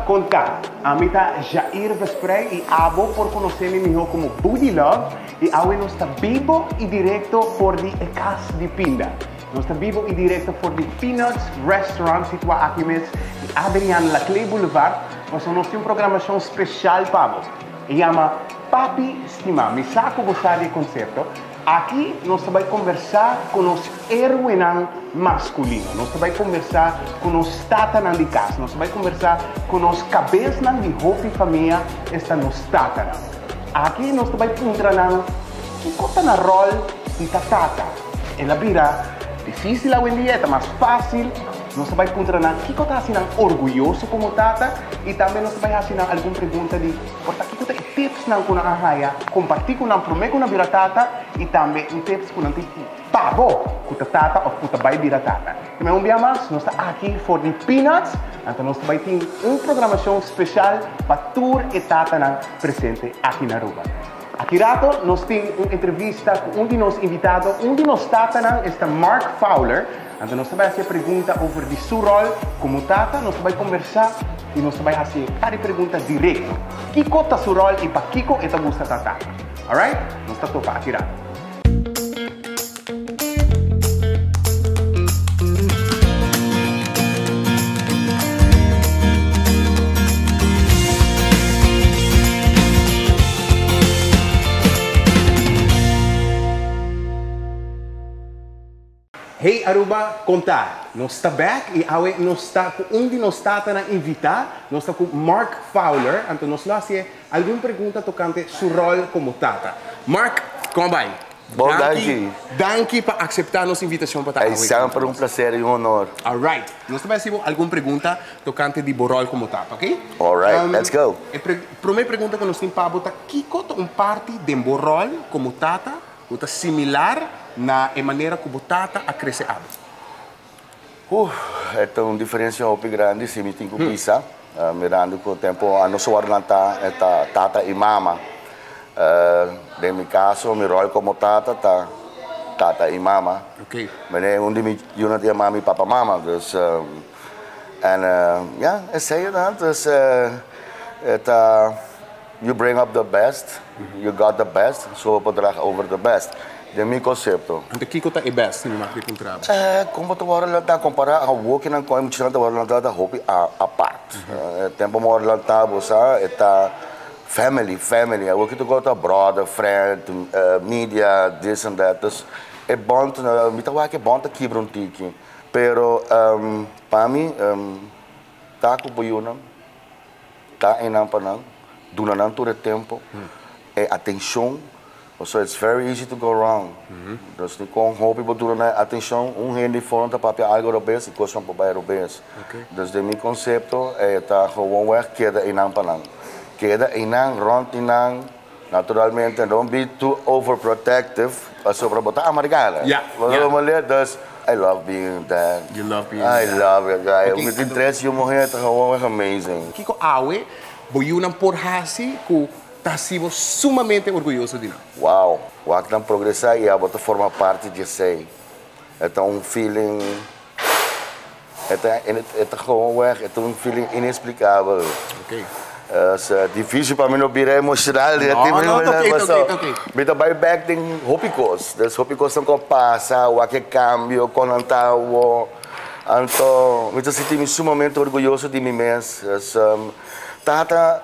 Con ta? Ami ta Jair Vesprey y abo por conoce mi miho como Budi Love y awe nos ta bibo y directo for di e cas di pinda. Nos ta bibo y directo for di Peanuts Restaurant situa aki mes di Adriaan Laclé Boulevard pasobra nos tin un programacion special pa bo. E yama Papi Stima. Mi sa cu bo sa di e concepto. Aki nos ta bai kombersá ku nos héroenan maskulino. Nos ta bai kombersá ku nos tatanan di kas. Nos ta bai kombersá ku nos kabesnan di hopi famia, esta nos tatanan. Aki nos ta bai puntra nan kiko ta nan ròl di ta tata. El a bira difísil awendia, e ta mas fásil. Nos ta bai puntra nan kiko ta hasi nan orguyoso komo tata i tambe nos ta bai hasi nan algun pregunta di por ta kiko ta e tipsnan ku nan a haya kompartí ku nan promé ku nan bira tata i tambe un tips ku nan tin pa bo ku ta tata òf ku ta bai bira tata. I un bia mas nos ta aki for di Peanuts, anto nos ta bai tin un programashon speshal pa tur e tatanan presente aki na Aruba. Aki rato nos tin un entrevista ku un di nos invitado, un di nos tatanan, esta Mark Fowler. Anto nos ta bai hasi e pregunta over di su ròl komo tata, nos ta bai kombersá i nos ta bai hasi e par di pregunta direkto. Kiko ta su ròl i pakiko e ta gusta ta tata? Alright, nos ta topa aki rato. Hey Aruba, con ta? Nos ta back y awe nos ta cu un di nos tatanan invita, nos ta cu Mark Fowler, anto nos lo hacié algun pregunta tocante su rol como tata. Mark, con a bay? Bon, danki. Danki pa acepta nos invitacion pa ta Ey awe cu semper un nos. placer y un honor. Alright, nos ta bay haci bo algun pregunta tocante di bo rol como tata, ok? Alright, let's go. E prome pregunta cu nos tin pa bo ta kico ta un parti den bo rol como tata Ku ta similar na e manera ku bo tata a krese abo. Uf, e ta un diferensia hopi grandi si mi tin ku bisa, mirando ku tempu anos wòrdu lantá e ta tata i mama. Den mi kaso mi ròl komo tata ta tata i mama. Mene un di mi yunan ta yama mi papa mama, dus en ya esei ta, dus e ta. You bring up the best, you got the best, so bo por draga over the best. Den mi konsepto. Anto kiko ta e best, si mi mag di puntra bo? Kon bo ta wòrdu lantá kompará awor ki nan kòi muchanan ta wòrdu lantá ta hopi apart. E tempu bo wòrdu lantá bo sa e ta family, family. Awor ki ta kòrda ta brother, friend, media, this and that. Dus e bond, mi ta wak e bond ta kibra un tiki. Pero pa mi ta ku bo yunan. Ta einan pa nan, duna nan tur e tempo, e atencion, pasobra it's very easy to go wrong. Dus ni con hopi bo duna nan e atencion, un hende for nan ta papia algo robes y cosnan por bay robes. Dus den mi concepto e ta gewoonweg keda einan pa nan. Keda einan, rond di nan, naturalmente don't be too overprotective pasobra bo ta amargada. Dus I love being a dad. You love being a dad. I love it, guy. Mi tin tres yu muher, ta gewoon echt amazing. Kiko awe bo yunan por hasi ku ta hasi bo sumamente orguyoso di nan? Wow! Wak nan progresá i abo ta forma parti di esei. E ta un feeling, e ta, e ta gewoon weg, e ta un feeling inexplicabel. Oké. Es difícil pa mi no bira emocional. No, no, ta oké, ta oké, ta oké. Mi ta bai bek den hopi kos. Dus hopi kosnan ku a pasa, wak e kambio, kon nan ta awo. Anto mi ta sinti mi sumamente orguyoso di mi mes. Dus tata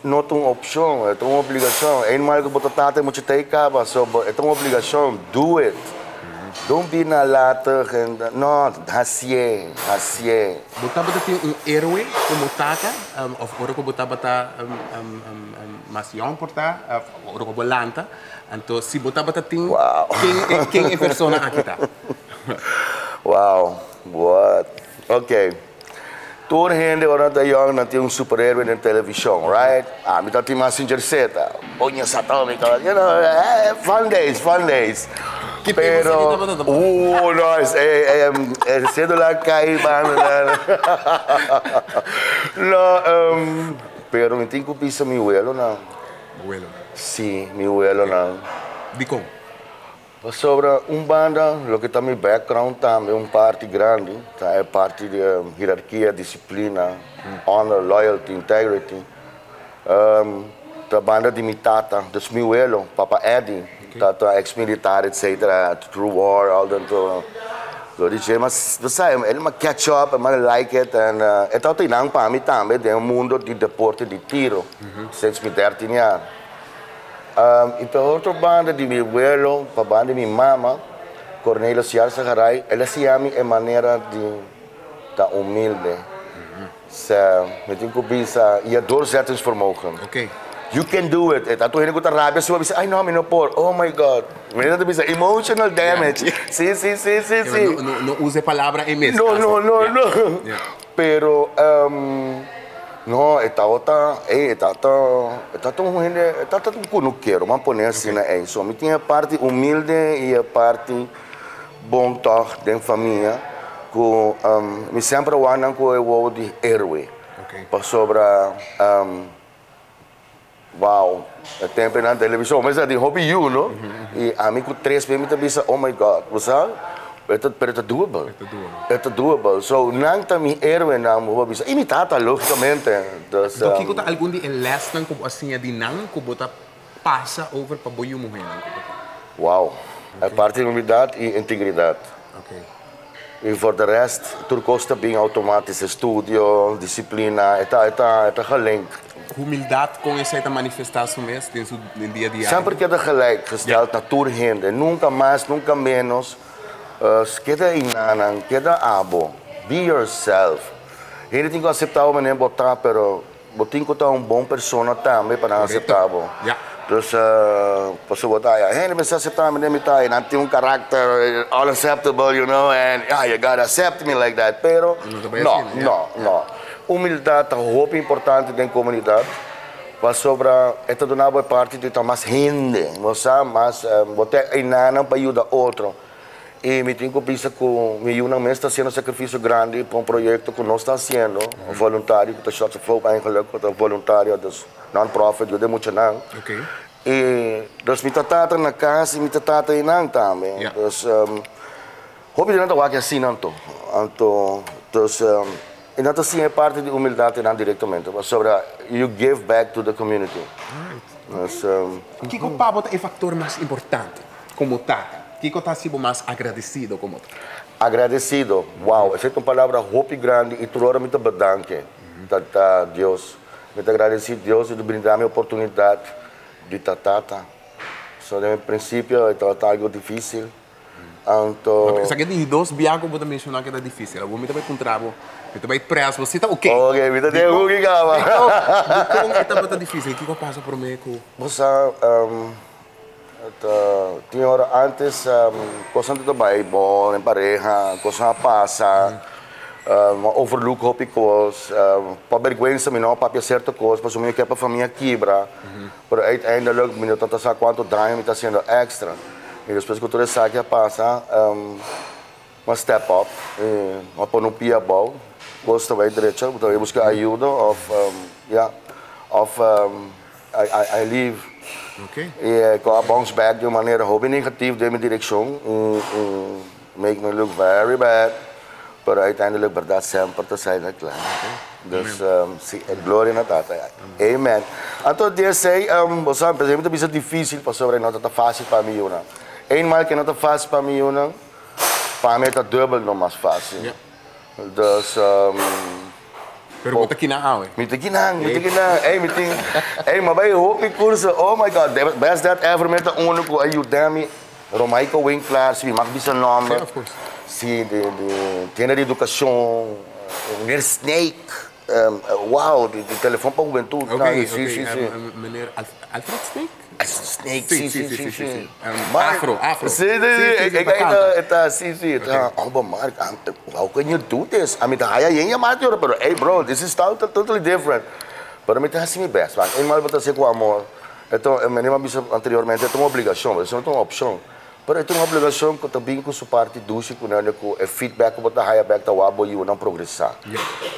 no ta un opshon, e ta un obligashon. Eenmaal ku bo ta tata e mucha ta ei kaba, so e ta un obligashon, do it. Don't be nalatig en no, hasié, hasié. Bo tabata tin un héroe komo tata òf ora ku bo tabata mas yòn por ta òf ora ku bo lanta? Anto si bo tabata tin, ken e ken e persona aki ta? Wow, what? Ok. Tur hende ora nan ta yòn nan tin un superhéroe den televishon, right? Ami ta tin Mazinger Z, Puños Atómicos, you know, fun days, fun days. Ki tempu esaki tabata ta Pero, no, e cédula a kai banda. No, pero mi tin ku bisa mi welonan. Bo welonan? Sí, mi welonan. Dikon? Pasobra un banda, loke ta mi background tambe, un parti grandi, ta e parti di hierarkia, disiplina, honor, loyalty, integrity. Ta banda di mi tata, dus mi welo, papa Eddie, ta ex militar etcetera, through war, all dat. Lo di dje, mas bo sa, el a catch up, el a like it, and e tabata einan pa mi tambe den e mundo di deporte di tiro, since mi dertien jaar. Y pa otro banda di mi welo, pa banda di mi mama, Cornelio Siarza Garay, el a siña mi e manera di ta humilde. Sa, mi tin cu bisa, je doorzettingsvermogen. You can do it. E tanto hende cu ta rabia si bo bisa, "Ay no, mi no por." Oh my God. Mi ta bisa emotional damage. Si. No, no, no usa e palabra ei mes. No, no, no, no. Pero, no, e tabata, ey, e tabata un hende, e tabata un kunukero, ban pone asina ey. So, mi tin e parti humilde y e parti bon toch den famia, cu mi semper wak nan cu e wowo di héroe. Pasobra, wow, e tempo na television, mas di hopi you, no? Y ami cu tres mi ta bisa, "Oh my God," bo sa? Pero ta doable. Ta doable. E ta doable. So, nan ta mi héroe nan, bo bisa. Y mi tata, logicamente. Dus, Anto, kiko ta algun di e lesnan ku bo a siña di nan ku bo ta pasa over pa bo yu muhénan? Wow. E parti di humildad y integridad. Y voor de rest, tur cos ta bin automatisch. Estudio, disciplina, e ta gelinkt. Humildad kon esei ta manifestá su mes den su dia a dia? Semper keda gelijk gesteld na tur hende. Nunca mas, nunca menos. Keda inanan, keda abo. Be yourself. Hende tin cu acepta bo manera bo ta, pero bo tin cu ta un bon persona tambe pa nan acepta bo. Dus, paso bo ta, hende mester acepta mi manera mi ta, nan tin un karakter unacceptable, and yeah, you gotta accept me like that. Pero, No ta bai no, asina, ja. No, no. Humildad ta hopi importante den comunidad. Pasobra, e ta duna bo parti di ta mas hende, bo sa, mas bo ta inanan pa yuda otro. Y mi tin cu bisa cu mi yunan mes ta haciendo sacrificio grandi pa un proyecto cu nos ta haciendo, un voluntario, cu ta Shots of Hope eigenlijk, cu ta voluntario, dus non-profit, yuda muchanan. Y dus mi tata na cas y mi tata einan tambe. Dus hopi di nan ta wak asina anto. Anto, dus y nan ta siña parti di humildad nan directamente. Pasobra you give back to the community. Dus, Kiko pa bo ta e factor mas importante como tata? Kiko ta hasi bo mas agradecido como tata? Agradecido. Wow, esey ta un palabra hopi grandi y tur ora mi ta bedank. Ta Dios. Mi ta agradeci Dios di brinda mi oportunidad di ta tata. So, den principio, ta algo dificil. Anto. Esaki di dos biaha cu bo ta menciona cu ta dificil. Abo mi ta bay puntra bo, mi ta bay press bo, si ta ok. Ok, mi ta den hoek caba. Con e tabata dificil? Kiko a pasa prome cu? Bo sa, tin ora antes, cos ta bay bon den pareha, cos a pasa, overlook hopi cos, pa berguensa mi no papia cierto cos, pasobra mi no kier pa famia kibra, pero uiteindelijk mi no ta sa cuanto daño mi ta haciendo extra. Y despues cu tur esaki a pasa, m'a step up, y m'a pone un pia abou, cos ta bay drecha, bo ta bay busca ayuda of, ja, of I leave. Y cu a bounce back di un manera hopi negativo den mi direccion y make me look very bad. Pero uiteindelijk, berdad semper ta zijn na cla. Dus, si, gloria na Tata. Amen. Anto, DSA, bo sa, por ehempel, ta dificil pasobra no ta facil pa mi yunan. Eenmaal cu no ta facil pa mi yunan, pa mi ta dubbel no mas facil. Dus, Pero bo ta akinan awe. Mi ta akinan, mi ta akinan. Ey, mi tin, ey, m'a bay hopi curso. Oh my God, the best dad ever mi ta uno cu a yuda mi. Romaika Winklar, si mi mag bisa nomber. Si, of course. Si, di tienda di educacion, meneer Snake, wow, di Telefon pa Hubentud. Ok. Si. Meneer Alfred Snake? Snake, si. Afro, afro. Si. Si, bacana. Si. Oh, but Mark, how can you do this? I mean, haya yen yamati, pero hey bro, this is totally different. Pero mi ta haci mi best, man. Eenmaal bo ta haci cu amor. Anto, mi a bisa anteriormente, ta un obligacion, esey no ta un opcion. Pero ta un obligacion cu tambe cu su parti dushi cu nan cu e feedback cu bo ta haya back ta wak bo yiunan progresa.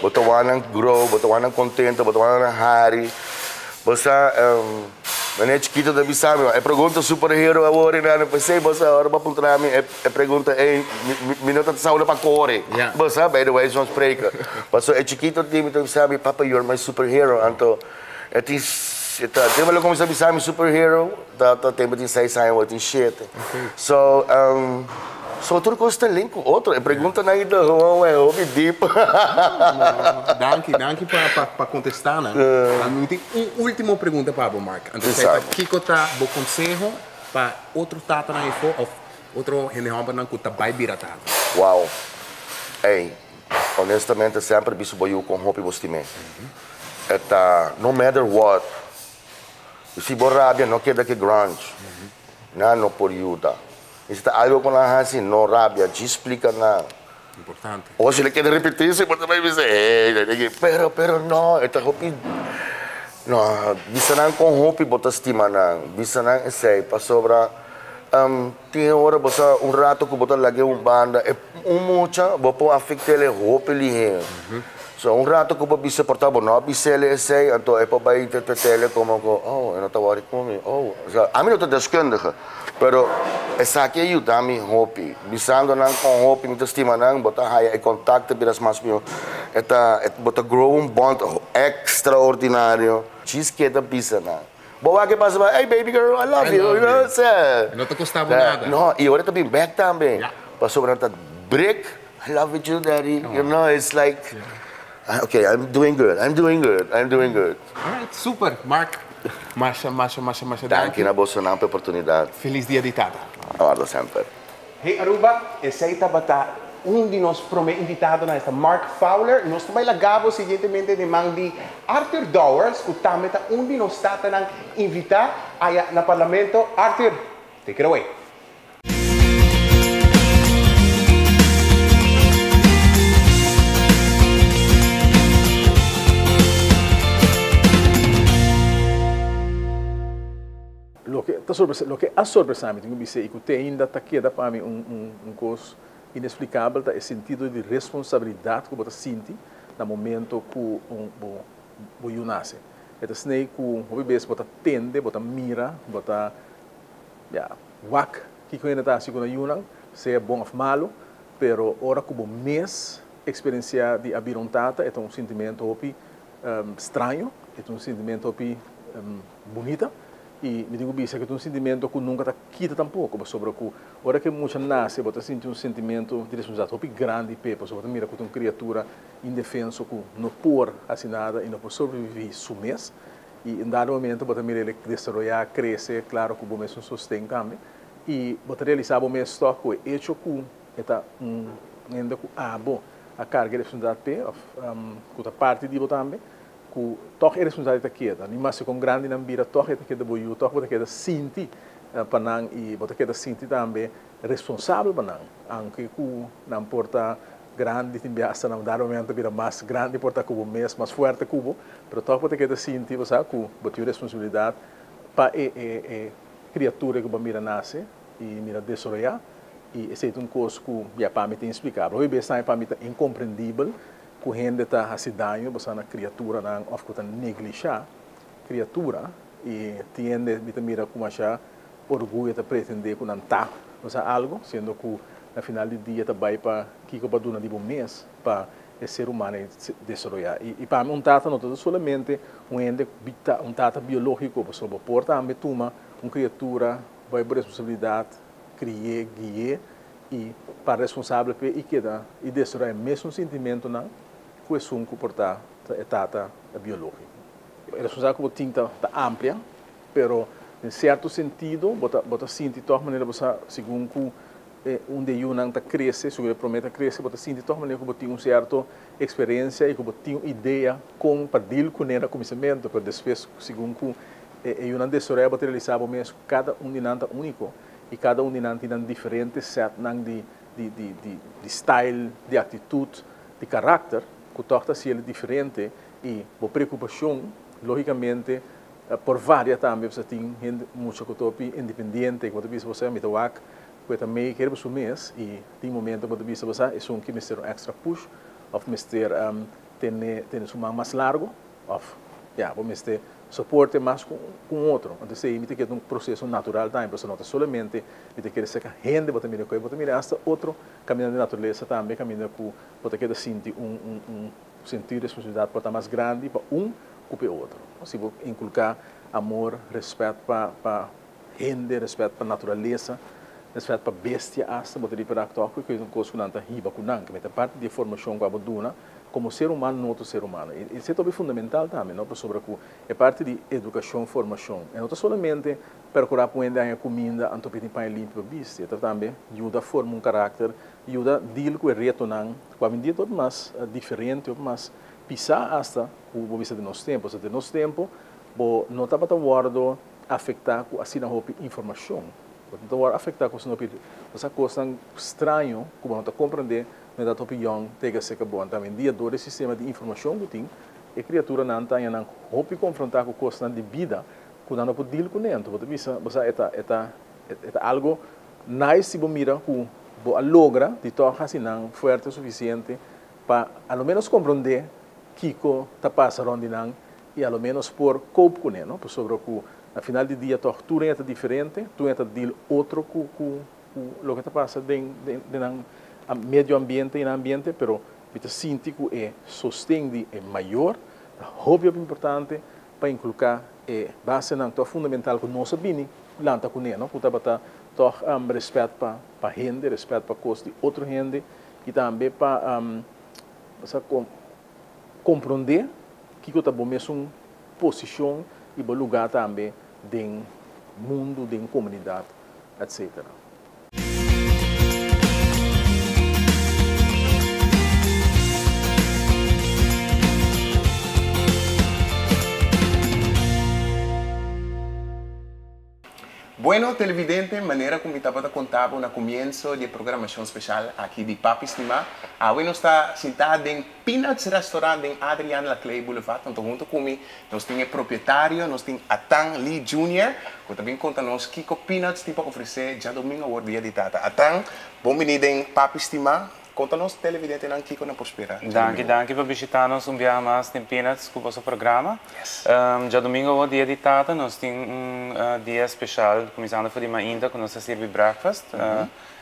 Bo ta wak nan grow, bo ta wak nan contento, bo ta wak nan hari. Bo sa, Meneer Chiquito ta bisa mi, e pregunta superhero awor y nan, pesey bo sa ora bo a puntra mi e pregunta ey, mi no ta sa unda pa core. Bo sa, bij de wijze van spreken. Paso e Chiquito tin mi ta bisa mi, Papa, you're my superhero. Anto e tin, e ta, tin lo cuminsa bisa mi superhero, ta ta tempo tin seis aña, awor tin shete. So, so tur cos ta link cu otro. E preguntanan ei ta gewoon e hopi diep. Danki, danki pa pa pa contesta nan. Mi tin un ultimo pregunta pa bo, Mark. Anto esei ta kico ta bo conseho pa otro tatanan efo of otro hende hombernan cu ta bai bira tata? Wow. Ey, honestamente semper bisa bo yu con hopi bo stim'é. E ta no matter what. Y si bo rabia no keda ke grunge. Nan no por yuda. Y si ta algo cu nan haci, no rabia, djis splica nan. Importante. O si le keda repeti, si bo ta bay bisa, hey, pero, pero no, e ta hopi, no, bisa nan con hopi bo ta stima nan, bisa nan esey, pasobra tin ora bo sa un rato cu bo ta lag'e un banda, e un mucha bo por afect'el hopi lihe. So un rato ku bo bisa por ta bo no a bis'el esei, anto e por bai interpret'el komo ku oh e no ta wòri ku mi, oh. Osea, ami no ta deskundige, pero esaki a yuda mi hopi. Bisando nan kon hopi mi ta stima nan, bo ta haya e kontakto bira mas mihó. E ta, bo ta grow un bond ekstraordinario. Djis keda bisa nan. Bo wak e pasa bai, hey baby girl, I love you, you know, osea. E no ta kosta bo nada. No, i ora e ta bin bèk tambe, pasobra nan ta break. I love you too daddy, you know it's like okay I'm doing good, I'm doing good, I'm doing good. Alright, super, Mark, masha masha masha masha danki. Danki na bosonan pa e oportunidad. Feliz dia di tata. Awardo semper. Hey Aruba, esey tabata un di nos prome invitadonan, esta Mark Fowler. Nos ta bay laga bo siguientemente den man di Arthur Dowers, cu tambe ta un di nos tatanan invita aya na Parlamento. Arthur, take it away. Loke ta sorpresa, loke a sorpresa mi, tin ku bis'é, i ku te ainda ta keda pa mi un un un kos inesplikabel ta e sentido di responsabilidat ku bo ta sinti na momento ku un bo bo yu nase. E ta snei ku hopi bes bo ta tende, bo ta mira, bo ta ya. Wak kiko hende ta hasi ku nan yunan, sea bon òf malu, pero ora ku bo mes eksperensiá di a bira un tata, e ta un sintimentu hopi straño, e ta un sintimentu hopi bunita, i mi tin ku bisa ku e ta un sintimentu ku nunka ta kita tampoko, pasobra ku ora ku e mucha nase bo ta sinti un sintimentu di responsabilidat hopi grandi p'e, pasobra bo ta mira ku ta un kriatura indefenso ku no por hasi nada i no por sobreviví su mes. I un dado momento bo ta mira el desaroyá, krese, klaro ku bo mes un sosten tambe. I bo ta realisá bo mes tòg ku e echo ku e ta un hende ku abo a karga e responsabilidat p'e òf ku ta parti di bo tambe, ku tòg e responsabilidat ta keda. Ni maske kon grandi nan bira tòg e ta keda bo yu, tòg bo ta keda sinti pa nan i bo ta keda sinti tambe responsabel pa nan, aunke ku nan por ta Grandi tin bia hasta na un dado momento bira mas grandi por ta ku bo mes, mas fuerte ku bo, pero tòg bo ta keda sinti, bo sa, ku bo tin un responsabilidat pa e e e kriatura ku bo a mira nase i mira desaroyá, i esei ta un kos ku ya pa mi ta insplikabel. Hopi bes tambe pa mi ta inkomprendibel ku hende ta hasi daño, bo sa, na kriaturanan òf ku ta neglishá kriatura, i tin hende mi ta mira ku masha orguyo ta pretendé ku nan ta bo sa algu, siendo ku na final di dia ta bai pa kiko bo a duna di bo mes pa e ser humano ei desaroyá. I pa mi un tata no ta solamente un hende un tata biológiko, pasobra bo por tambe tuma un kriatura bai bo responsabilidat, kri'é, gui'é i para responsabel p'e i keda i desaroyá e mesun sintimentunan ku esun ku por ta e tata biológiko. E responsabilidat ku bo tin ta amplia. Pero den sierto sentido bo ta bo ta sinti tòg manera bo sa segun ku e un di e yunan ta krese, segun e promé ta krese, bo ta sinti tòg manera ku bo tin un sierto eksperensia i ku bo tin un idea kon pa dil kuné na kuminsamentu, pero despues segun ku e e yunan desaroyá bo ta realisá bo mes ku kada un di nan ta úniko i kada un di nan tin nan diferente sètnan di di di di di style, di aktitut, di karakter ku tòg ta hasi el diferente i bo preokupashon lógikamente Por varia tambe pasobra tin hende mucha ku ta hopi independiente ku bo ta bisa bo sa mi ta wak ku e ta mei kere pa su mes i tin momento ku bo ta bisa bo sa esun ki mester un extra push òf mester tene tene su man mas largo òf ya bo mester. soporte mas ku un otro. Anto esei mi ta kere ta un proseso natural tambe, pasobra no ta solamente mi ta kere serka hende bo ta mira ku e, bo ta mira asta otro kaminda den naturalesa tambe kaminda ku bo ta keda sinti un un un sentido di responsabilidat por ta mas grandi pa un ku pa e otro. Si bo inkulká amor, rèspèt pa pa hende, rèspèt pa naturalesa, rèspèt pa bestia asta, bo ta ripará tòg ku e un kos ku nan ta hiba ku nan, ku ta parti di e formashon ku abo duna komo ser humano na otro ser humano. I esei ta hopi fundamental tambe, no? Pasobra ku e parti di edukashon, formashon, e no ta solamente perkurá pa un hende haña kuminda anto pidi paña limpi pa bisti, e ta tambe yuda forma un karakter, yuda deal ku e retonan ku awendia ta hopi mas diferente, hopi mas pisá asta ku bo bisa den nos tempu. Pasobra den nos tempu bo no tabata wòrdu afektá ku asina hopi informashon. Bo no ta wòrdu afektá ku asina hopi, bo sa kosnan straño ku bo no ta komprendé no ta hopi yòn tega serka bo. Anto awendia dor e sistema di informashon ku tin, e kriaturanan ta haña nan hopi konfrontá ku kosnan di bida ku nan no por deal kuné. Anto bo ta bisa, bo sa e ta e ta e ta algo nice si bo mira ku bo a logra di tòg hasi nan fuerte sufisiente pa a lo ménos komprondé kiko ta pasa rònt di nan i a lo ménos por cope kuné, no? Pasobra ku na final di dia tòg tur hende ta diferente, tur hende ta deal otro ku ku ku loke ta pasa den den nan medio ambiente i nan ambiente, pero mi ta sinti ku e sosten di e mayor ta hopi hopi importante pa inkulká e basenan tòg fundamental ku nos a bini lanta kuné, no? Ku tabata tòg rèspèt pa pa hende, rèspèt pa kos di otro hende i tambe pa sa komprondé kiko ta bo mesun posishon i bo lugá tambe den mundu, den komunidat, etcetera. Bueno televidente, manera cu mi tabata conta bo na comienzo di e programacion special aki di Papi Stima, awe nos ta sinta den Peanuts Restaurant den Adriaan Laclé Boulevard, tanto hunto cu mi nos tin e propietario, nos tin Atan Lee Junior, cu ta bin conta nos kico Peanuts tin pa ofrece djadomingo awor dia di tata. Atan, bon bini den Papi Stima, Konta nos televidentenan kiko nan por spera djadumingu. Danki, danki pa bishita nos un biaha mas den Peanuts ku boso programa. Djadumingu awor dia di tata nos tin un dia speshal kuminsando for di mainta ku nos ta sirbi breakfast.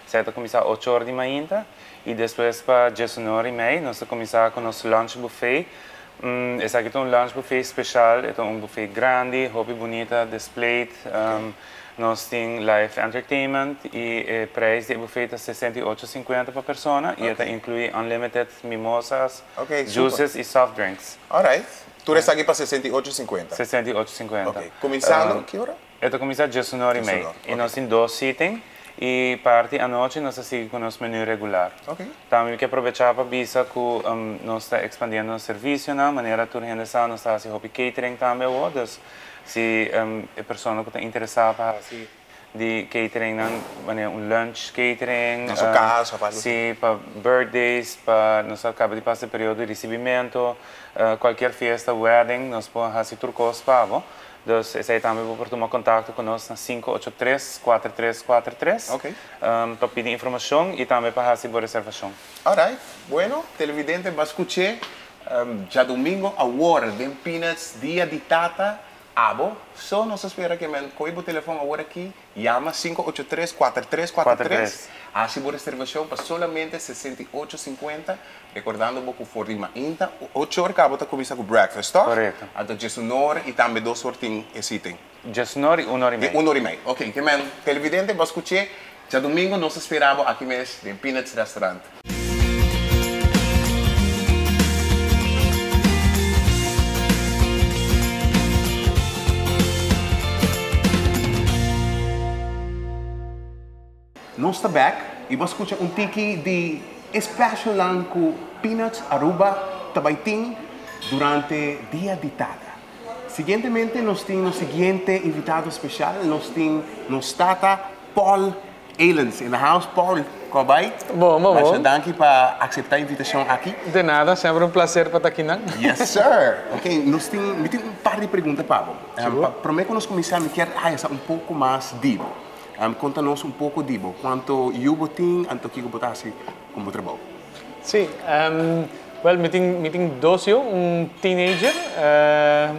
Esei ta kuminsá ocho or di mainta i despues pa diesunor i mei nos ta kuminsá ku nos lunch buffet. Esaki ta un lunch buffet speshal, e ta un buffet grandi, hopi bunita displayed. Nos tin live entertainment y e prijs di e buffet ta 68 cincuenta pa persona y e ta inclui unlimited mimosas, juices y soft drinks. Alright. Tur esaki pa 68 cincuenta? 68 cincuenta. Ok. Cuminsando ki ora? E ta cuminsa diesun ora y mei. Y nos tin dos seating y parti anochi nos ta sigui cu nos menu regular. Tambe mi ke probecha pa bisa cu nos ta expandiendo nos servicionan, manera tur hende sa nos ta haci hopi catering tambe awor, dus Si e persona ku ta interesá pa hasi di cateringnan manera un lunch catering. Na su kas òf algu. Si, pa birthdays, pa nos a kaba di pasa e periodo di risibimentu, kualkier fiesta, wedding, nos por hasi tur kos pa bo. Dus esei tambe bo por tuma kontakto ku nos na 583 4343 pa pidi informashon i tambe pa hasi bo reservashon. Alright, bueno, televidente bo a skuch'é. Djadumingo awor den Peanuts dia di tata abo so nos ta spera ke men koe bo telefon awor aki yama 583 4343 hasi bo reservacion pa solamente 68 50 recordando bo ku for di mainta ocho or kabo ta kuminsa ku breakfast toch? Korekto. Anto djesun or i tambe dos or tin e sitting. Djesun or i un or i mei. I un or i mei ok ke men televidente bo a skuché djadumingo nos ta spera bo aki mes den Peanuts restaurant. Nos ta bek y bo a scucha un tiki di e specialnan cu Peanuts Aruba ta bay tin durante Dia di Tata. Siguientemente nos tin nos siguiente invitado special, nos tin nos tata Paul Elens in the house. Paul, con bai? Bon, bon, bon. Masha danki pa acepta invitacion aki. De nada, semper un placer pa ta akinan. Yes, sir. Ok, nos tin, mi tin un par di pregunta pa bo. Sigur. Pa prome cu nos cuminsa, mi kier haya sa un poco mas di bo. Conta nos un poco di bo. Cuanto yu bo tin, anto kico bo ta haci con bo trabou? Si, wel mi tin, mi tin dos yu, un teenager,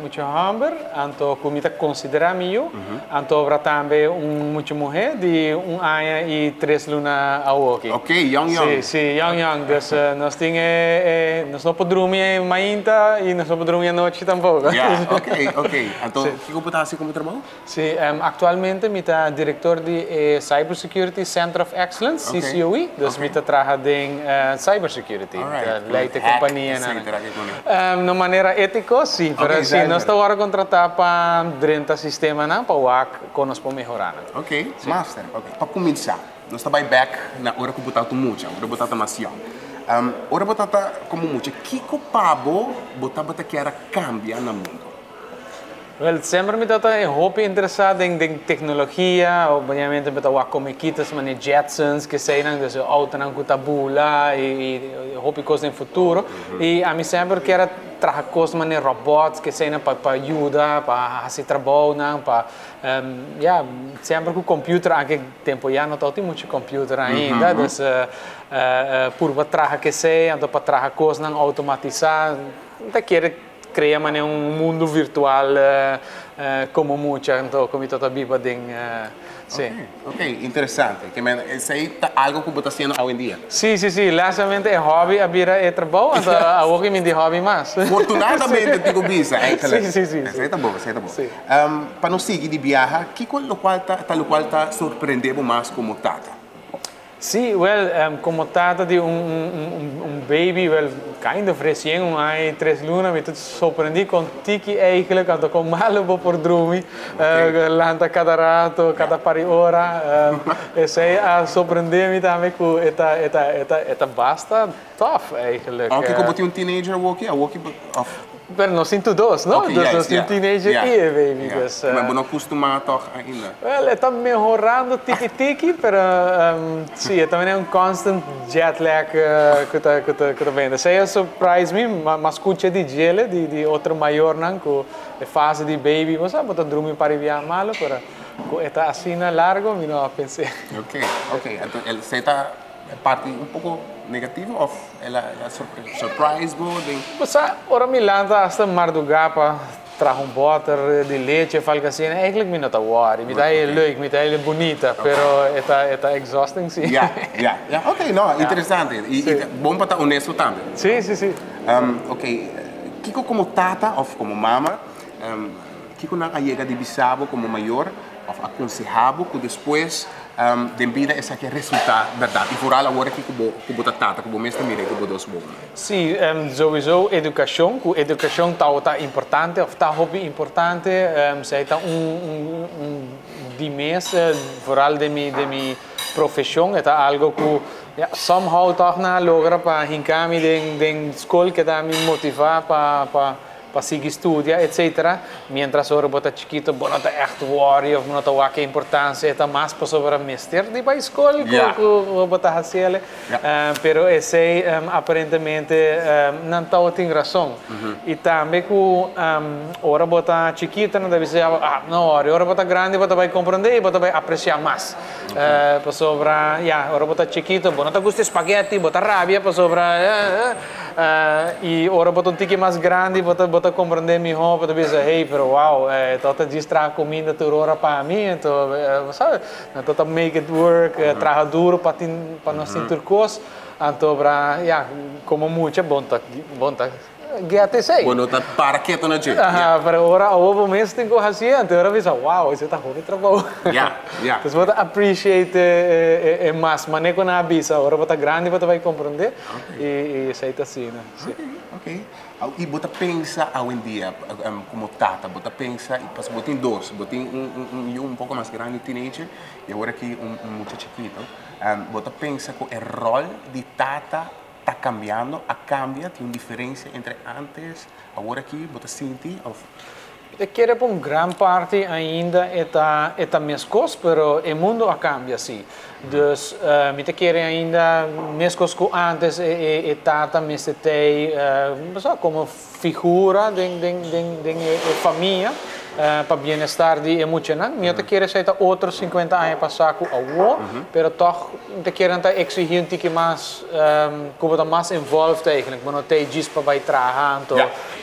Mucha homber, anto cu mi ta considera mi yu, anto obra tambe un mucha muhe di un aña y 3 luna awoki. Ok, young young. Si, young young. Dus nos tin e, nos no por drumi mainta y nos no por drumi anochi tampoco. Ja, ok. Anto, kico bo ta haci como trabou? Si, actualmente mi ta director di e Cybersecurity Center of Excellence, CCOE, dus mi ta traha den cybersecurity, leid e compania nan. Na manera etico, si, pero si nos ta wordo contrata pa drenta sistemanan pa wak con nos por mehora nan. Ok, master. Ok, pa cuminsa, nos ta bay back na ora cu bo tabata mucha, ora bo tabata mas young. Ora bo tabata como mucha, kico pa bo bo tabata kier a cambia na mundo? Wel, semper mi tabata hopi interesa den tecnologia, obviamente mi ta wak comiquitas mane Jetsons, keseynan, dus e autonan cu ta bula y hopi cos den futuro. Y ami semper kier a traha cos mane robots, keseynan pa yuda, pa haci trabounan, pa, ja, semper cu computer, aunke tempo ya no tabatin mucho computer ainda, dus purba traha kesey, anto pa traha cosnan automatisa, ta kier crea mane un mundo virtual como mucha, anto cu mi ta biba den, si. Ok, interesante. Ke men, esey ta algo cu bo ta haciendo hoy en dia? Si. Lastimamente e hobby a bira e trabou, anto awor cu mi tin hobby mas. Afortunadamente, tin cu bisa, eigenlijk. Si. Esey ta bon, esey ta bon. Pa nos sigui di biaha, kico lo cual ta sorprende bo mas como tata? Si, well, como tata di un baby, well, kind of recien un aña y 3 luna, mi ta sorprendi con tiki eigenlijk, anto con malo bo por drumi, lanta cada rato, cada par di ora, esey a sorprende mi tambe cu e ta basta tough eigenlijk. Aunke como tin un teenager awoki, awoki, of Pero nos tin dos, no? Dus nos tin teenager y e baby. Dus, Maar bo no custuma toch ainda? Well, e ta mehorando tiki tiki, pero si, e tambe un constant jet lag cu ta bin. Esey a surprise mi, m'a scucha di djele, di otro mayornan, cu e fase di baby, bo sabi, ta drumi pa riba malo, pero cu e ta asina largo, mi no a pensa. Ok. Anto, esey ta parti un poco negativo of el a surprise bo? Bo sa, ora mi lanta hasta marduga pa traha un boter di lechi of algo asina, eigenlijk mi no ta worry. Mi ta heel leuk, mi ta heel bunita, pero e ta exhausting, si. Ja. Ok, no, interesante. Y bon pa ta honesto tambe. Si. Ok, kico como tata of como mama, kico nan a yega di bisa bo como mayor of aconseha bo cu despues den bida esaki a resulta berdad? Y vooral awor aki cu bo tata, cu bo mes ta mira cu bo dos wowo. Si, sowieso educacion, cu educacion ta importante of ta hopi importante, esey ta un di mes, vooral di mi profesion, ta algo cu, ja, somehow toch nan a logra pa hinca mi den scol cu ta mi motiva pa sigui studia, etc. Mientras ora bo ta chikito, bo no ta echt worry of no ta wak importancia, ta mas pasobra mester di bay scol cu bo ta haciele. Pero esey aparentemente nan tin rason. Y tambe cu ora bo ta chikito, nan debe ser, ah, no, ora bo ta grandi, bo ta bay comprende y bo ta bay aprecia mas. Pasobra, ja, ora bo ta chikito, bo no ta gusta spaghetti, bo ta rabia, pasobra, y ora bo ta un tiki mas grandi, bo ta comprende miho, bo ta bisa, hey, pero wow, tata djis traha cuminda tur ora pa mi, anto, sabe, tata make it work, traha duro pa tin, pa nos tin tur cos, anto, bra, ja, como mucha, bon ta, get esey. Bueno, ta para keto na dje. Aha, pero ora awor mes tin cu haci, anto ora bisa, wow, esey ta hopi trabou. Dus bo ta appreciate mas, mane cu nan a bisa, ora bo ta grandi, bo ta bay comprende, y esey ta asina, si. Ok. Y bo ta pensa hoy en dia, como tata, bo ta pensa, y pas bo tin dos, bo tin un un poco mas grandi, teenager, y awor aki un mucha chikito. Bo ta pensa cu e rol di tata ta cambiando, a cambia, tin un diferencia entre antes, awor aki, bo ta sinti, of Mi ta kere pa un gran parti ainda e ta mescos, pero e mundo a cambia, si. Dus mi ta kere ainda mescos cu antes e tata mester t'ey como figura den e famia. Pa bienestar di e muchanan. Mi no ta kere esei ta otro 50 aña pasá ku awor, pero tòg mi ta kere nan ta eksigí un tiki mas, ku bo ta mas involved eigenlijk. Bo no ta ei djis pa bai traha anto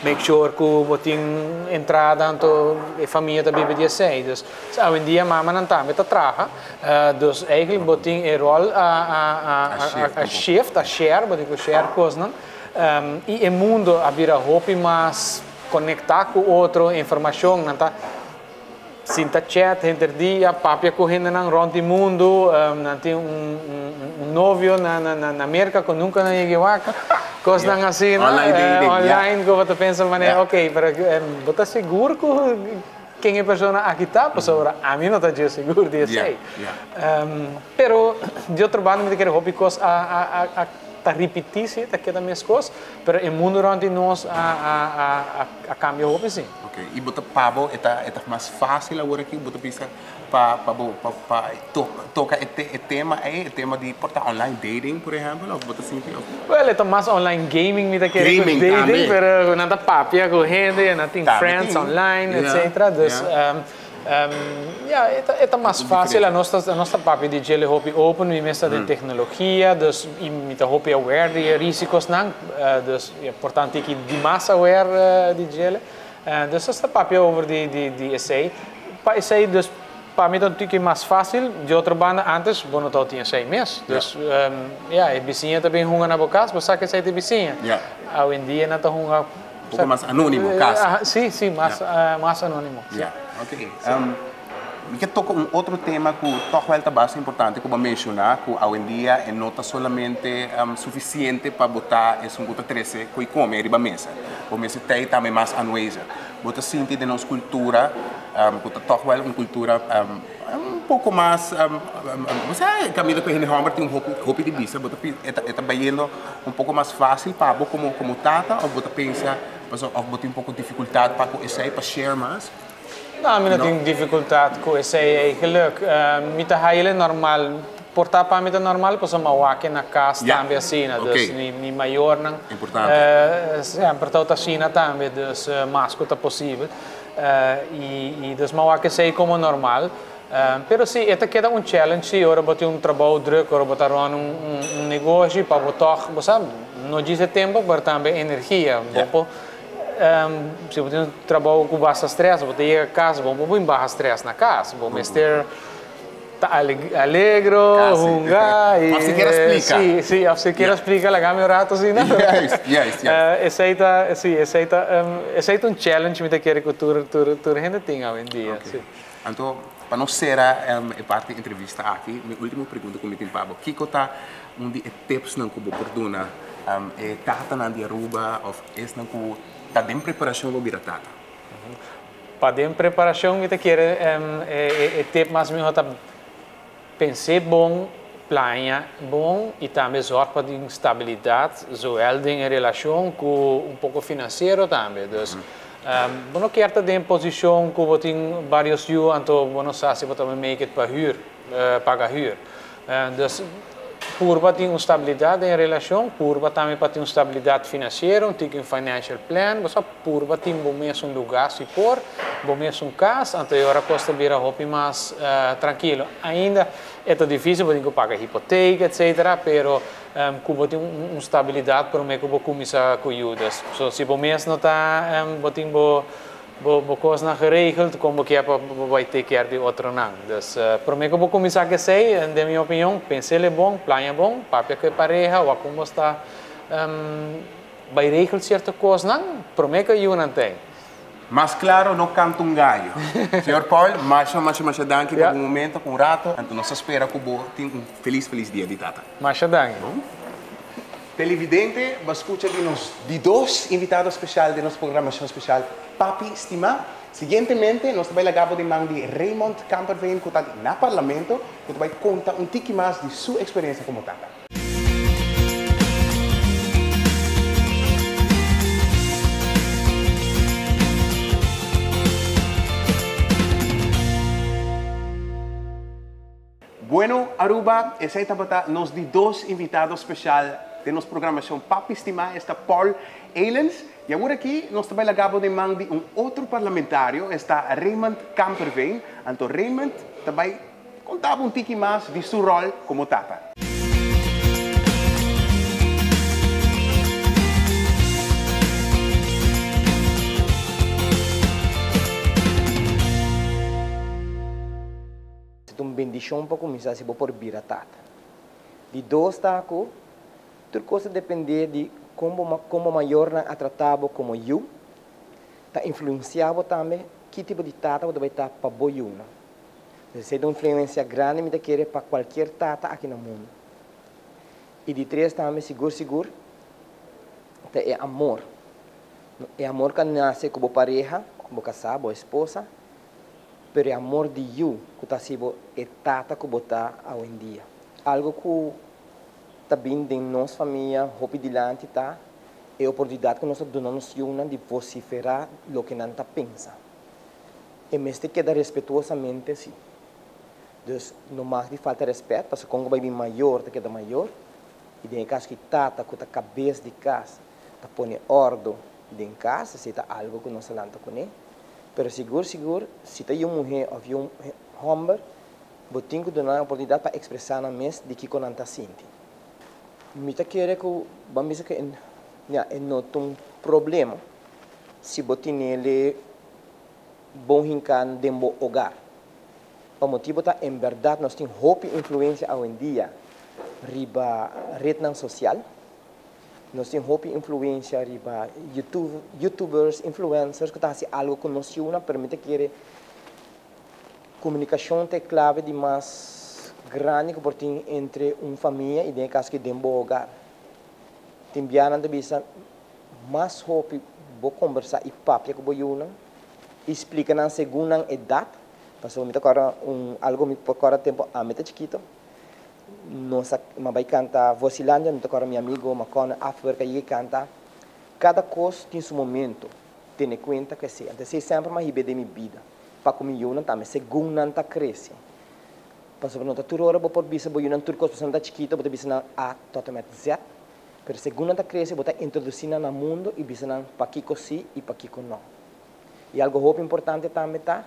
make sure ku bo tin entrada anto e famia ta biba di esei. Dus awendia mamanan tambe ta traha, dus eigenlijk bo tin e ròl a shift, a share, bo tin ku share kosnan. I e mundo a bira hopi mas Konektá ku otro, informashon, nan ta sinta chat henter dia, papia ku hendenan rònt di mundu, nan tin un novio na Merka ku nunka nan yega wak, kosnan asina, online ku bo ta pensa manera ok, pero bo ta sigur ku ken e persona aki ta? Pasobra ami no ta dje sigur di esei. Pero di otro banda mi ta kere hopi kos a ta ripití si, ta keda meskos. Pero e mundu rònt di nos a kambia hopi si. Ok, i bo ta pa bo e ta e ta mas fásil awor aki bo ta bisa pa pa bo pa pa toka e e tema ei, e tema di por ta online dating por ehèmpel òf bo ta sinti òf. Wèl e ta mas online gaming mi ta kere ku dating pero nan ta papia ku hende nan tin friends online etcetera dus Ya, e ta, e ta mas fácil. Anos ta, anos ta papia di djele hopi open, mi mes ta den tecnologia, dus i mi ta hopi aware di e risicosnan, dus ya, por tanto aki dimas aware di djele. Dus nos ta papia over di, di, di esei. Pa esei, dus pa mi ta un tiki mas fácil. Di otro banda, antes bo no tabatin esei mes. Dus, ya, e bisiña ta bin hunga na bo cas, bo sa cu esei ta e bisiña. Awendia nan ta hunga. Poko mas anónimo kasi. Sí, sí, mas mas anónimo. Ya, ok. Mi ke toka un otro tema ku tòg wèl ta basta importante ku bo a menshoná, ku awendia e no ta solamente sufisiente pa bo ta esun ku ta trese ku i kome riba mesa. Bo mester ta ei tambe mas aanwezig. Bo ta sinti den nos kultura, ku ta tòg wèl un kultura un poko mas, bo sa kaminda ku hende hòmber tin hopi hopi di bisa, bo ta e ta bayendo un poko mas fásil pa bo komo komo tata òf bo ta pensa pasobra òf bo tin un poko difikultat pa ku esei pa share mas? No, mi no tin difikultat ku esei eigenlijk. Mi ta haile normal, por ta pa mi ta normal pasobra mi a wak na kas tambe asina, dus mi mayornan semper tabata asina tambe, dus mas ku ta posibel. I dus mi a wak esei komo normal. Pero si, e ta keda un challenge si, ora bo tin un trabou druk, ora bo ta run un negoshi, pa bo tòg, bo sa, no djis e tempu, pero tambe energia. Bo por, si bo tin un trabou ku basta strès, bo ta yega kas, bo no por bin baha strès na kas. Bo mester ta alegro, hunga i. Òf sikiera splika. Si, si, òf sikiera splika, laga mi un rato asina. Juist, juist, juist. Esei ta, si, esei ta, esei ta un challenge mi ta kere ku tur, tur, tur hende tin awendia, si. Anto, pa nos sera e parti di entrevista aki, mi ultimo pregunta ku mi tin pa bo, kiko ta un di e tipsnan ku bo por duna e tatanan di Aruba òf esnan ku ta den preparashon pa bira tata? Pa den preparashon mi ta kere e tip mas mihó ta pens'é bon, plania bon i tambe zòrg pa tin stabilidat zowel den e relashon ku un poko finansiero tambe. Dus bo no kier ta den posishon ku bo tin barios yu anto bo no sa si bo ta make it pa hür, paga hür. Dus purba tin un stabilidat den e relashon, purba tambe pa tin un stabilidat finansiero, un tiki un financial plan, bo sa purba tin bo mes un lugá si por, bo mes un kas, anto e ora kos ta bira hopi mas trankilo. Ainda e ta difísil, bo tin ku paga hipotek etcetera, pero ku bo tin un stabilidat promé ku bo kuminsá ku yu. Dus so si bo mes no ta bo tin bo Bo kosnan geregeld kon bo kier pa bo bai take care di otronan. Dus prome ku bo kuminsá ku esei, den mi opinion, pens'el e bon, plania bon, papia ku e pareha, wak kon bo sta bai regel sierto kosnan prome ku e yunan ta ei. Mas claro no canta un gallo. Señor Paul, masha masha masha danki pa bo momento ku un rato. Anto nos ta spera ku bo tin un felis felis dia di tata. Masha danki. Televidente, bo a scucha di nos di dos invitado special den nos programacion special Papi Stima. Siguientemente nos ta bay laga bo den man di Raymond Kamperveen cu ta na Parlamento cu ta bay conta un tiki mas di su experiencia como tata. Bueno Aruba, esey tabata nos di dos invitado special. Den nos programacion Papi Stima esta Paul Elens y awor aki nos ta bay laga bo den man di un otro parlamentario esta Raymond Kamperveen. Anto Raymond ta bay conta bo un tiki mas di su rol como tata. Ta un bendicion pa cuminsa si bo por bira tata. Di dos ta ku tur kos ta dependé di kon bo kon bo mayornan a tratá bo komo yu, ta influensiá bo tambe ki tipo di tata bo ta bai ta pa bo yunan. Entonces esei ta un influensia grandi mi ta kere pa kualkier tata aki na mundu. I di tres tambe sigur sigur ta e amor. E amor ku a nase ku bo pareha, bo kasá, bo esposa, pero e amor di yu ku ta hasi bo e tata ku bo ta awendia. Algo ku ta bin den nos famia hopi dilanti ta e oportunidat ku nos ta duna nos yunan di vosiferá loke nan ta pensa. E mester keda respetuosamente si. Dus no mag di falta rèspèt pasobra kon ku bai bin mayor ta keda mayor i den e kaso ki tata ku ta kabes di kas ta pone òrdu den kas, esei ta algo ku nos ta lanta kuné. Pero sigur sigur si ta yu muhé òf yu hòmber bo tin ku duna nan oportunidat pa ekspresá nan mes di kiko nan ta sinti. Mi ta kere ku ban bisa ku e ya e no ta un problema si bo tinele bon hinká den bo ogar. Pa motibu ta en bèrdat nos tin hopi influensia awendia riba retnan sosial. Nos tin hopi influencia riba YouTube, youtubers, influencers ku ta hasi algo ku nos yunan, pero mi ta kere komunikashon ta e klave di mas grandi ku por tin entre un famia i den e kaso aki den bo hogar. Tin biaha nan ta bisa mas hopi bo kombersá i papia ku bo yunan i splika nan segun nan edat, pasobra mi ta kòrda un algo mi por kòrda tempu ami ta chikito. Nos a ma bai canta Vosilandia, mi ta corda mi amigo Macon Afwerk a yega canta, Cada cos tin su momento, tene cuenta cu esey. Anto esey semper m'a hibe den mi bida, pa cu mi yunan tambe, segun nan ta crece. Pasobra no ta tur ora bo por bisa bo yunan tur cos, pasobra nan ta chikito, bo ta bisa nan A tot en met Z, pero segun nan ta crece bo ta introduci nan na mundo y bisa nan pakico si y pakico no. Y algo hopi importante tambe ta,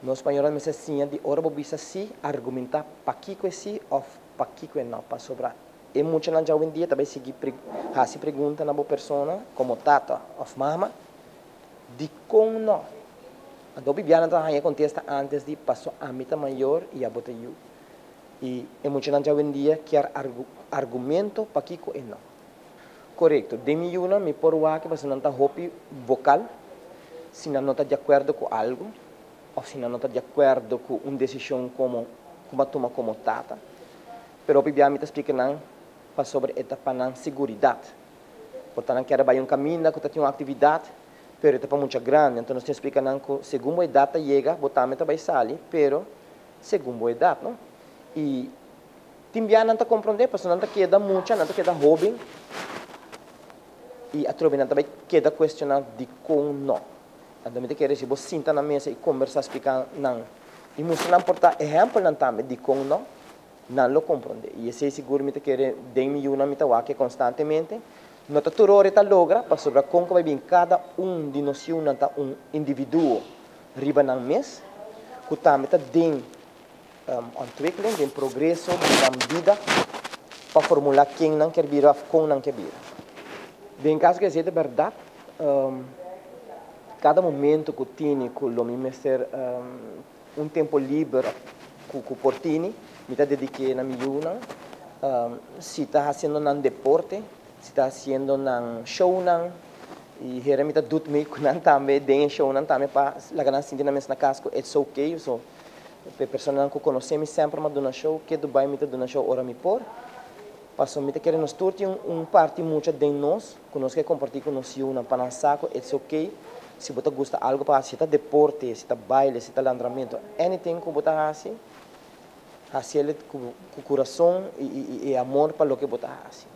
Nos mayornan mester siña di ora bo bisa sí, argumentá pakiko e sí òf pakiko e nò. Pasobra e muchanan djawendia ta bai sigui hasi pregunta na bo persona komo tata òf mama, Dikon nò? Anto hopi bianan ta haña e kontesta ántes di paso ami ta mayor i abo ta yu. I e muchanan djawendia kier argumento pakiko e nò. Korekto, den mi yunan mi por wak pasobra nan ta hopi vokal si nan no ta di akuerdo ku algu òf si nan no ta di akuerdo ku un desishon komo ku bo a tuma komo tata. Pero hopi bia mi ta splika nan pasobra e ta pa nan seguridat. Por ta nan kier a bai un kaminda ku ta tin un aktividat pero e ta pa mucha grandi. Anto nos tin splika nan ku segun bo edat ta yega bo tambe ta bai sali pero segun bo edat no. I Tin bia nan ta komprondé pasobra nan ta keda mucha, nan ta keda hóben i atrobe nan ta bai keda kuestioná dikon nò. Anto mi ta kere si bo sinta na mesa i kombersá splika nan i mustra nan por ta ehèmpelnan tambe dikon nò, nan lo komprondé. I esei sigur mi ta kere den mi yunan mi ta wak e konstantemente. No ta tur ora e ta logra pasobra kon ku bai bin kada un di nos yunan ta un individuo riba nan mes ku tambe ta den Ontwikkeling, den progreso di nan bida pa formula ken nan kier bira of kon nan kier bira. Den caso cu esey ta berdad, cada momento cu tini cu lo mi mester un tempo liber cu por tini, mi ta dedike na mi yunan, si ta haciendo nan deporte, si ta haciendo nan shownan, y hera mi ta doet mee cu nan tambe den e shownan tambe pa laga nan sinti nan mes na cas cu it's okay, so. P'e personanan ku konosé mi semper m'a duna show, ke Dubai mi ta duna show ora mi por. Pasobra mi ta kere nos tur tin un parti mucha den nos ku nos ke kompartí ku nos yunan pa nan sa ku it's okay si bo ta gusta algu pa hasi, si ta deporte, si ta baile, si ta landramentu, anything ku bo ta hasi, hasiel ku kurason i amor pa loke bo ta hasi.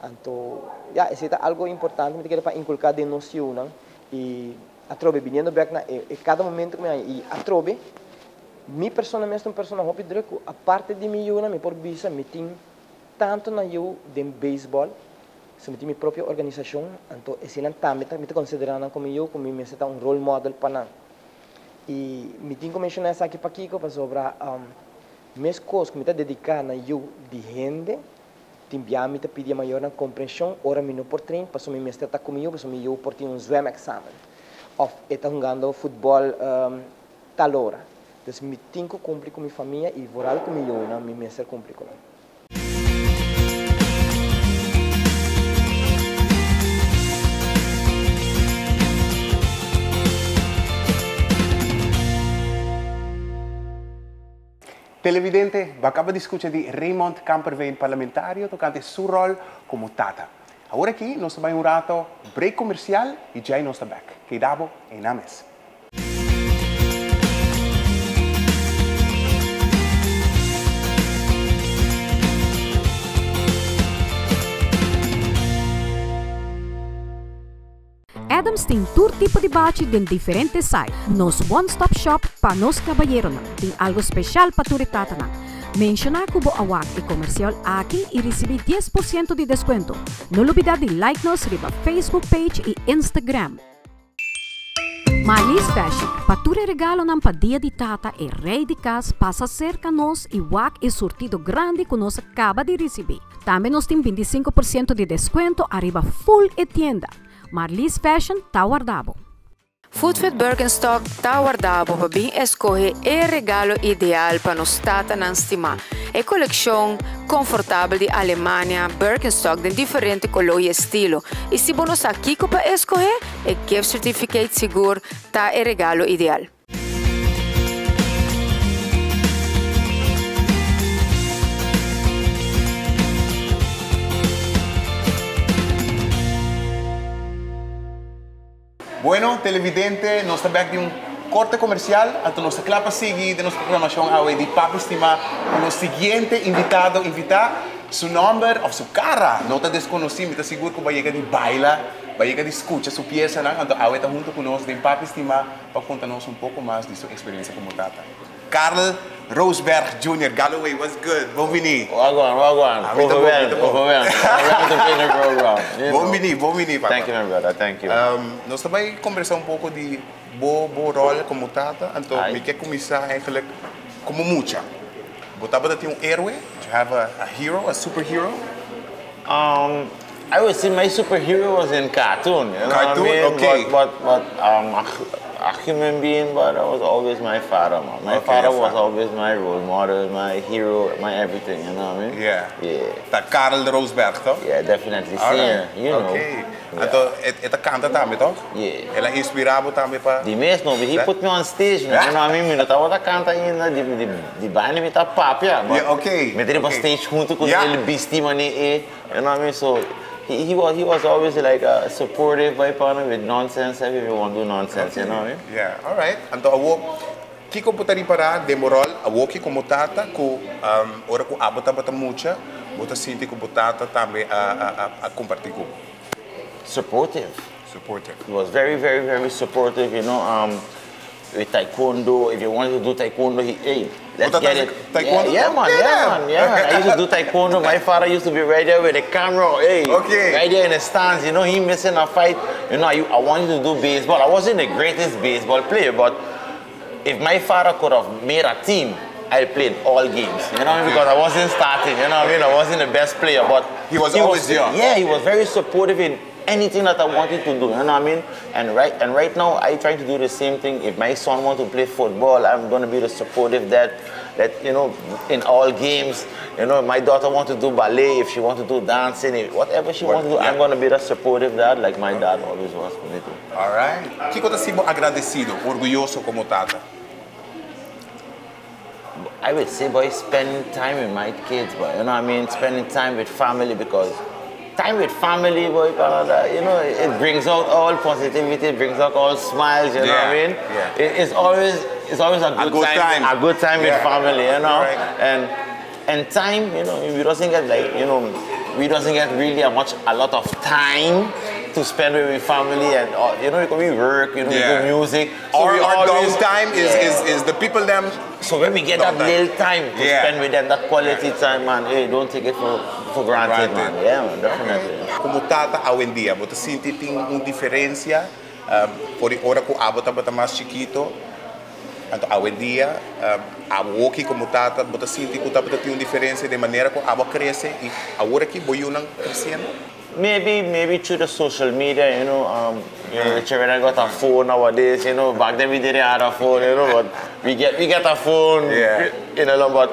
Anto, ya, esei ta algu importante mi ta kere pa inkulká den nos yunan i. Atrobe, biniendo bek na e kada momento ku mi haña i atrobe, mi persona mes ta un persona hopi druk ku aparte di mi yunan mi por bisa mi tin tantu na yu den beisbòl, so mi tin mi propio organisashon, anto eseinan tambe ta mi ta konsiderá nan komo yu ku mi mester ta un role model pa nan. I mi tin ku menshoná esaki pakiko? Pasobra meskos ku mi ta dediká na yu di hende, tin bia mi ta pidi e mayornan komprenshon ora mi no por train pasobra mi mester ta ku mi yu pasobra mi yu por tin un zwemexamen òf e ta hungando futbòl tal ora. Dus mi tin ku kumpli ku mi famia i vooral ku mi yunan mi mester kumpli ku nan. Televidente, bo a kaba di skucha di Raymond Kamperveen, parlamentario, tokante su ròl komo tata. Awor aki nos ta bai un rato break komersial i djei nos ta bèk. Keda bo einan mes. Adams tin tur tipo di bachi den diferente size. Nos one stop shop pa nos caballeronan. Tin algo special pa tur e tatanan. Menciona cu bo a wak e comercial aki y ricibi 10% di descuento. No lubida di like nos riba Facebook page y Instagram. Marlies Fashion, pa tur e regalonan pa Dia di Tata e Rey di Cas pasa cerca nos y wak e surtido grandi cu nos a caba di ricibi. Tambe nos tin 25% di descuento ariba full e tienda. Marlies Fashion ta warda bo. Footfit Birkenstock ta warda bo pa bin escoge e regalo ideal pa nos tatanan stima. E coleccion confortabel di Alemania Birkenstock den diferente color y estilo. Y si bo no sa kico pa escoge, e gift certificate sigur ta e regalo ideal. Bueno, televidente, nos ta bek di un korte komersial, anto nos ta kla pa sigui den nos programashon awe di Papi Stimá ku nos siguiente invitado, invitá. Su nòmber òf su kara no ta deskonosí, mi ta sigur ku bo a yega di baila, bo a yega di skucha su piesanan, anto awe ta huntu ku nos den Papi Stimá pa konta nos un poko mas di su eksperensia komo tata. Carl Roosberg Jr. Galloway, what's good? Bon bini. Wagwan, wagwan. Overwhelmed, overwhelmed. Overwhelmed to be in the program. You Bon know. bini, bon bini, papa. Thank you, my brother. Thank you. Nos ta bai kombersá un poko di bo bo ròl komo tata, anto Ai. mi ke kuminsá eigenlijk komo mucha. Bo tabata tin un héroe? Did you have a hero, a superhero? I would say my superhero was in cartoon, you know what I Cartoon, mean? okay. But, but, but a, a human being, but that was always my father, man. My Okay, father your was father. always my role model, my hero, my everything, you know what I mean? Yeah. Yeah. Ta Carl Roosberg, toch? Yeah, definitely. Alright. Senior, you know. Okay. Yeah. Anto, e, e ta kanta tambe, toch? Yeah. El a inspirá bo tambe pa... Di mes no, he Sa? put me on stage, man. You know what I mean? Mi no tabata kanta ainda, di, di, di baile mi ta papia. But Yeah, okay, Mi ta riba okay. stage huntu ku Yeah. el bisti mane e. You know what I mean? So, he, he was, he was always like uh, supportive by partner with nonsense, if you want to do nonsense, you know what I mean? Yeah, alright. Anto awo, kiko bo ta ripará den bo ròl awoki komo tata ku um, ora ku abo tabata mucha, bo ta sinti ku bo tata tambe a, a, a, a kompartí ku bo? Supportive. Supportive. He was very, very, very supportive, you know, um, with taekwondo. If you wanted to do taekwondo, he, hey, let's What get that- it. taekwondo? Yeah, yeah, man, Okay, yeah, then. man, yeah, man. I used to do taekwondo. My father used to be right there with the camera, hey, Okay. right there in the stands, you know, he missing a fight. You know, I, I wanted to do baseball. I wasn't the greatest baseball player, but if my father could have made a team, I played all games, you know what I mean? Because I wasn't starting, you know what I mean? I wasn't the best player, but He was always there. Yeah, he was very supportive in anything that I wanted to do, you know what I mean? And right and right now, I try to do the same thing. If my son wants to play football, I'm gonna be the supportive dad that, you know, in all games. You know, if my daughter wants to do ballet, if she wants to do dancing, if, whatever she What- wants to do, yeah. I'm gonna be the supportive dad like my dad always was for me too. Alright. Kiko ta hasi bo agradesido, orguyoso komo tata? I would say, boy, spending time with my kids, boy. You know what I mean? Spending time with family because time with family, boy, Canada, you know, it brings out all positivity, it brings out all smiles, you know what I Yeah, mean? yeah. It, it's always a good, good time, time. a good time Yeah. with family, you know? Right. And time, you know, we doesn't get like, you know, we doesn't get really a much a lot of time. to spend with my family and you know, we work, you know, we do music. So our, our downtime is, is, is the people them. So when we get that little time to spend with them, that quality time, man, hey, don't take it for, for granted, man. Yeah, man, definitely. Okay. Como tata awendia, bo ta sinti tin un diferencia for di ora cu abo tabata mas chikito, anto awendia, abo aki como tata, bo ta sinti cu tabata tin un diferencia di manera cu abo a crece y awor aki bo yiunan creciendo? Maybe, maybe through the social media, the children got a phone nowadays, Back then we didn't have a phone, but we get a phone, but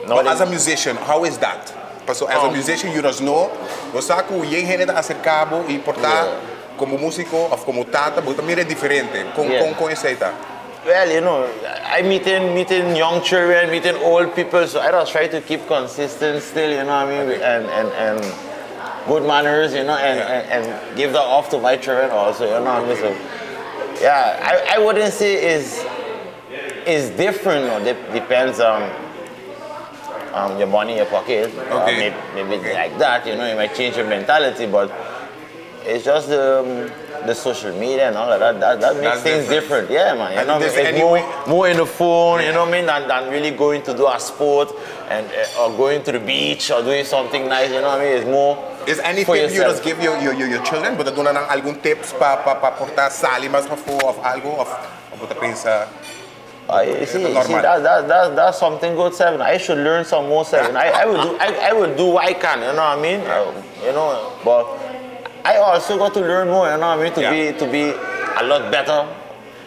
But as a musician, how is that? So as a musician, you just know, bo sa cu yen hende ta acerca bo y por ta como musico of como tata, bo ta mira diferente. Con esey ta? Well, I meeting young children, meeting old people, so I just try to keep consistent still, you know what I mean? And good manners, and give that off to my children also, you know what I mean? So, yeah, I wouldn't say is different, no. It depends on your money in your pocket. Maybe like that, you might change your mentality, but it's just the social media and all of that, that makes That's things different. different. Yeah, man. You And know, there's it's any way more in the phone, you know what I mean, than really going to do a sport and or going to the beach or doing something nice, you know what I mean? It's more Is any for tip you yourself. just give your children? Bo ta duna nan algun tips pa por ta sali mas pafo of algo of bo ta pensa? You see, It's you see, normal. that's something good, Seven. I should learn some more, Seven. I will do what I can, you know what I mean? But I also got to learn more, you know what I mean? To be a lot better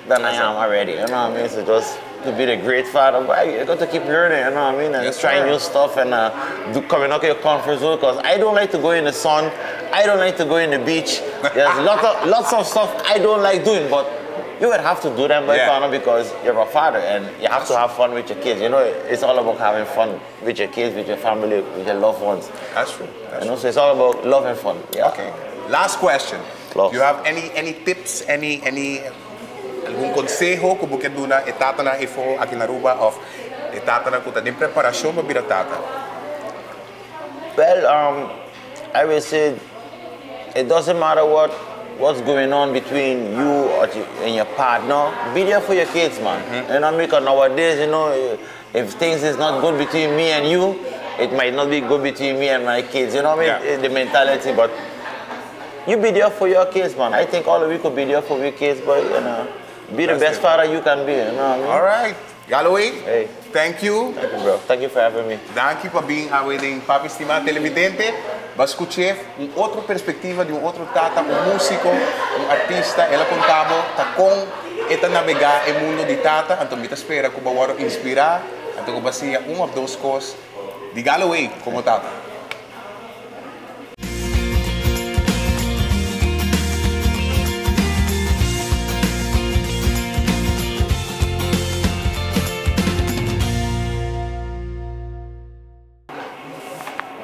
than I am already, you know what I mean? So just to be the great father, but I got to keep learning, you know what I mean? And Yes, trying sir. new stuff and coming out of your comfort zone, because I don't like to go in the sun, I don't like to go in the beach. There's lots of stuff I don't like doing, but you would have to do them by partner because you're a father and you have to have fun with your kids. It's all about having fun with your kids, with your family, with your loved ones. That's true. That's So it's all about love and fun. Yeah. Okay. Last question. Love. Do you have any tips, any algun conseho cu bo kier duna e tatanan eyfo aki na Aruba of e tatanan cu ta den preparacion pa bira tata? Well, I will say it doesn't matter what's going on between you and your partner. Be there for your kids, man. You know, because nowadays, if things is not good between me and you, it might not be good between me and my kids. You know what I mean? The mentality, but you be there for your kids, man. I think all of you could be there for your kids, but be the That's best it. father you can be. You know what I mean? All right. Galloway, Hey. Thank you. Thank you, bro. Thank you for having me. Thank you for being our wedding. Papi stima televidente. Bo a scucha un otro perspectiva di un otro tata, un musico, un artista. El a conta bo ta con e ta navega e mundo di tata. Anto mi ta spera cu bo a wordo inspira. Anto cu bo a siña un of dos cos di Galloway como tata.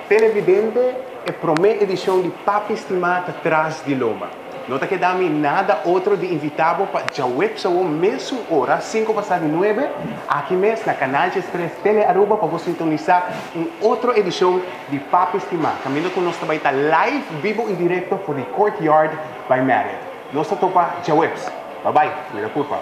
Televidente, e prome edicion di Papi Stima ta tras di lomba. No ta keda mi nada otro di invita bo pa diahuebs mesun ora, 5 pasa di 9, aki mes na Canal 3 Tele Aruba, pa bo sintonisa un otro edicion di Papi Stima. Caminda cu nos tambe ta live, bibo y directo for di Courtyard by Marriott. Nos ta topa diahuebs. Bye bye. Mira curva.